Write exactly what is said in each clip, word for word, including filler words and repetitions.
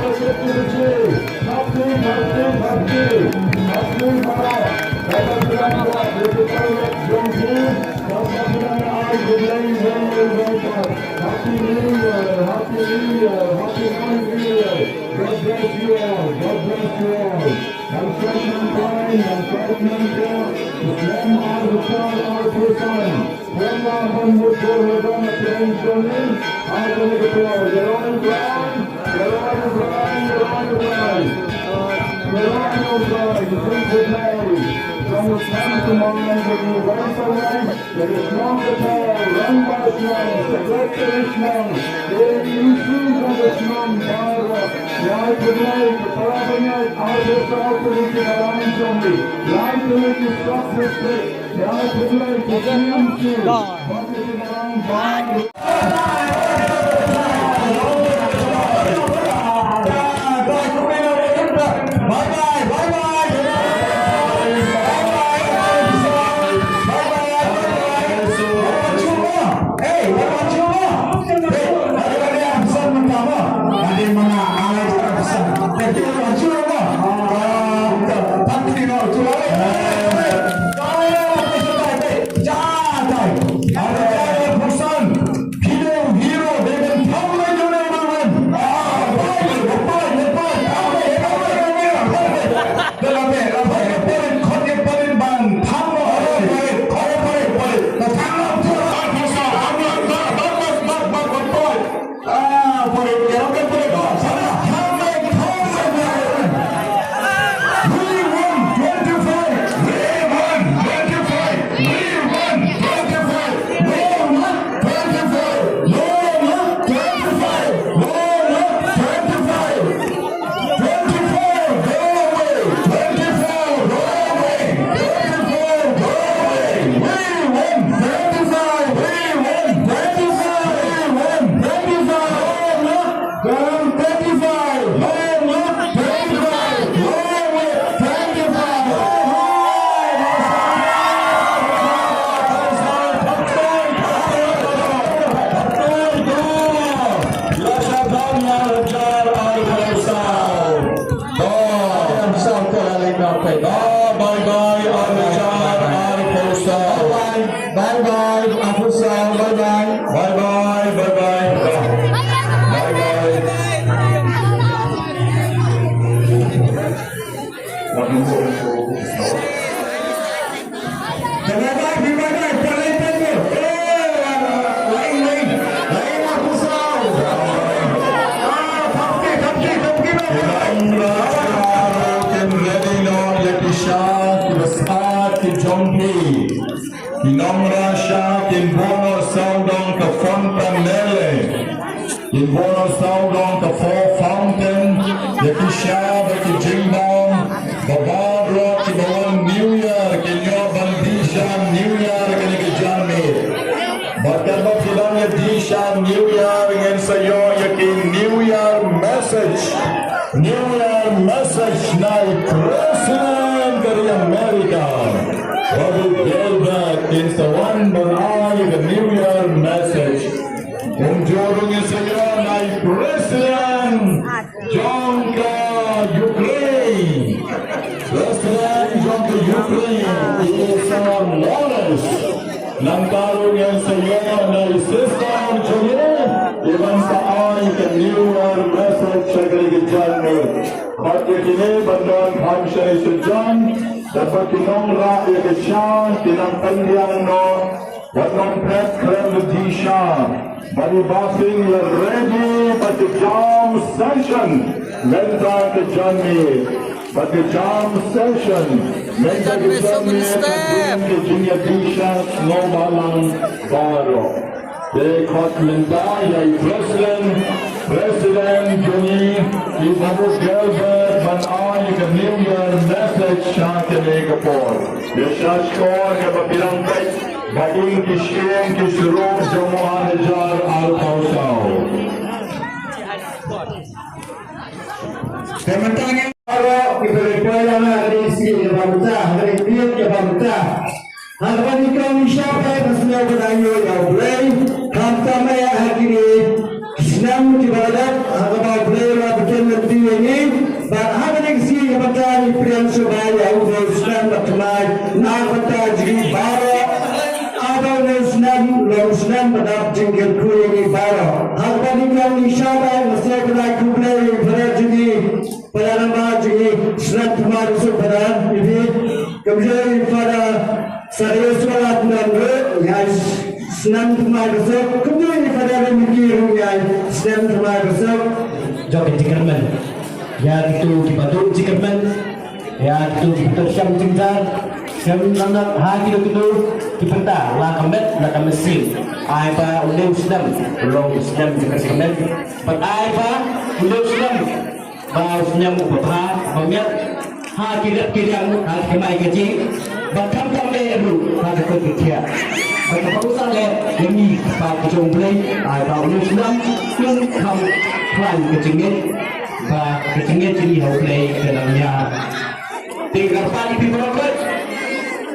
Happy New Year, Happy New Year, Happy New Year. God bless you all, God bless you all. Encouragement time, encouragement time. Islam ar bukar ar pesan. Islam ar bukar ar pesan. Ar bukar ar pesan. From the time to mind when you rise awake, there is no guitar, run by Islam, the great Islam, the issues of Islam, Baba. Nyai pynlong, para bangeit, artist, artist, ki dalam jong ni. Lai pynlong ki sub district. Nyai pynlong ki C M C. Baba ki dalam, Baba. Twenty-four, go away. Twenty-four, go away. Twenty-four, go away. We win. Twenty-five, we win. Twenty-five, we win. Twenty-five, go away. Twenty-five, go away. Twenty-five, go away. Bye bye, Abusaw. Bye bye. Bye bye, bye bye. Bye bye. Ki nongrwai sha kin bun sawdong ka fontanelle. Kin bun sawdong ka four fountain, ïa ki sha bad ki jingbam, ba baroh kiba wan New Year kin ïoh ban dih sha New Year kane ka janmiet. Bad katba ki dang ïa dih sha New Year ngin sa ïoh ïa ki New Year message. New Year message na i President ka ri America. Robert Gilbert kin sa wan ban ai ïa ka New Year message. Kumjuh ruh ngin sa ïoh na i President jong ka Ukraine. President jong ka Ukraine, i Volodymyr Zelensky. Nangta ruh ngin sa ïoh na i Sister jong ngi, i ban sa ai ka New Year message sha ka ri ka Bad ïa kine ban don kham shai sha jan, da ba ki nongrah ïa ka sha, ki nang pynbiang noh, wat nang phet khlem da jingsha. Bad i Bah Sing la ready bad ka jam session mynta ka janmiet. Bad ka jam session mynta ka janmiet ka jingïadisha sngewbha lang baroh. Te khot mynta ïa i President, President jong ngi, i Bah Gilbert ban ai ka New Year message sha kane ka por. Ïa sha shkor kaba biang peit, ba in ki shkor ki syrok jong u ar hajar arphew saw. Te mynta ngi baroh kiba ïa poi lang ha kane ka sngi kaba mynta, ha kane ka miet kaba mynta. Ha kaba nyngkong ngi shah bha ban sngewbha ïa U Blei, khamtam eh ha kine ki snem kiba la dep, ha kaba U Blei u la pynbeit lynti ïa ngi, bad ha kane ka sngi kaba mynta ngi pdiang sngewbha ïa une u snem bathymmai na ka bynta jong ngi baroh. Haba une u snem u long u snem ba dap jingkyrkhu ïa ngi baroh. Ha kaba nyngkong ngi shah bha ban sngewbha ïa U Blei, Father jong ngi, Father Rama jong ngi, snem thymmai basuk Father, ïa phi. Kumjuh ïa Father Sarius Walat Nongre, ïa snem thymmai basuk. Kumjuh ïa Father Rimiki ruh ïa snem thymmai basuk. Jong ka jingkyrmen. Ïa kito kiba don jingkyrmen. Ïa kito kiba don shem jingjar. Shem nang ha kito kito ki bynta la ka met la ka mynsiem. Ai ba une u snem u long u snem jingkyrmen. Bad ai ba une u snem ba u snem uba bha, ba miat ha ki rep ki riang, ha ki mai ka jing, ba khamtam eh ruh ha ka kot ka thiah. Ba ka pangsan eh ïa ngi ba ka jong U Blei, ai ba une u snem un kham khlaiñ ka jingngeit, ba ka jingngeit jong ngi ha U Blei ka nang ïa. Te nga kyrpad ïa phi baroh.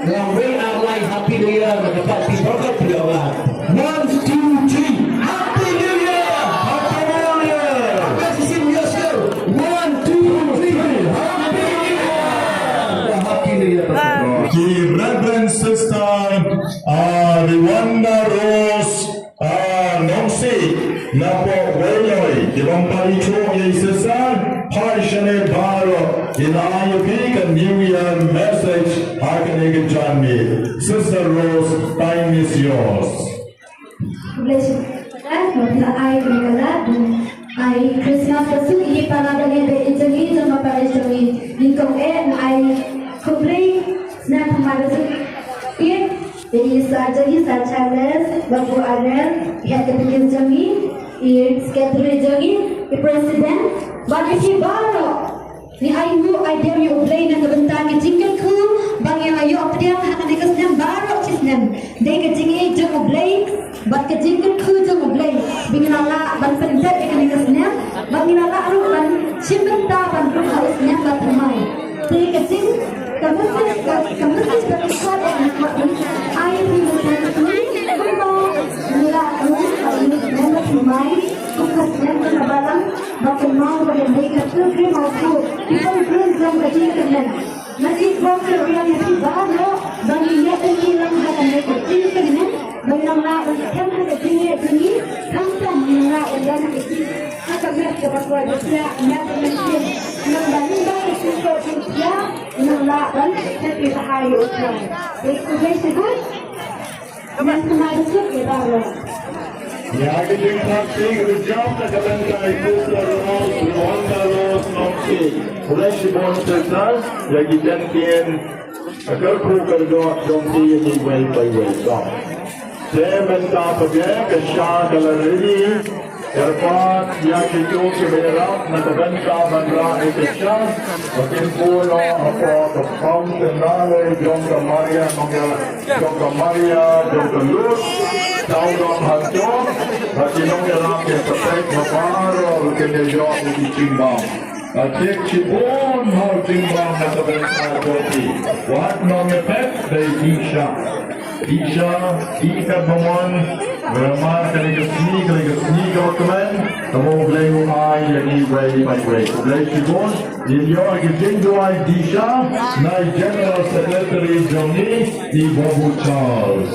Long wei ar lai Happy New Year, nga kyrpad ïa phi baroh phi ïa ong. One, two, three. Happy New Year! Happy New Year! Happy New Year! One, two, three. Happy New Year! Happy New Year. Ki Reverend Sister, uh, Rwanda Rose, Ah, Nongsiej, na pdeng Wei Noi, ki bym pat ïoh ïa i Sister, phai shane baroh, kin ai ïa phi ka New Year message ha kane ka janmiet. Sister Rose, time is yours. Khublei shibun, Father, ba phi la ai kane ka lad, ai Christmas basuk ïa ki para bangeit baieit jong ngi, jong ka parish jong ngi. Nyngkong eh, ai khublei snem thymmai basuk. Ïa i Sir jong ngi, Sir Charles, Babu Arel, Head Catechist jong ngi, i Secretary jong ngi, i President, bad ïa phi baroh. Ngi ai nguh ai diam ïa U Blei na ka bynta ka jingkyrkhu ba ngi la ïoh pdiang ha kane ka snem baroh shi snem. Dei ka jingïeit jong U Blei bad ka jingkyrkhu jong U Blei ba ngi la lah ban pynbeit ïa kane ka snem, ba ngi la lah ruh ban shim bynta ban rung ha u snem ba thymmai. Te ka jing, ka message, ka, ka message ba ka shah ban ai ïa phi mynta ka sngi, kumba ngi la rung ha u snem ba thymmai, kum ka snem kaba balang, ba kynmaw ba ka dei ka pilgrim of hope, ki pilgrim jong ka jingkyrmen. Nga kwah ban kyrpad ïa phi baroh ba ngin ïa tynjuh lang ha kane ka jingkyrmen, ba ngin nang lah ban kyrmen ha ka jingïeit jong ngi, khamtam ngin nang lah ban don ha ka jing, ha ka met kaba koit ba thiah, met ka mynsiem. Nang ba ngin don ha ka jingkoit jingkhiah, ngin nang lah ban kyrpad ïa U Trai. Dei khublei shibun. Ïa ka jingpynshai ka jingïarap na ka bynta i Sister Rose, Rwanda Rose Nongsiej. Khublei shibun Sister, ïa ki ktien ka kyrkhu ka kyrdoh jong phi ïa ngi iwei pa iwei. Te mynta pat ka sha ka la ready. Kyrpad ïa kito kiba ïarap na ka bynta ban rah ïa ka sha ba kin buh noh hapoh ka fountain nalor jong ka Maria, nongïarap jong ka Maria jong ka Lourdes. Tau don hangto ba ki nongïarap kin sa peit ba baroh ruh kin ïoh ïa ki jingbam. Ba thied shibun ha u jingbam na ka bynta jong phi. Wat nang ïa peit dei Disha. Disha, i katba mon, namar kane ka sngi, kane ka sngi kaba kmen, kaba U Blei u ai ïa ngi iwei pa iwei. Khublei shibun, ngin ïoh ïa ka jingduwai Disha na i General Secretary jong ngi, i Babu Charles.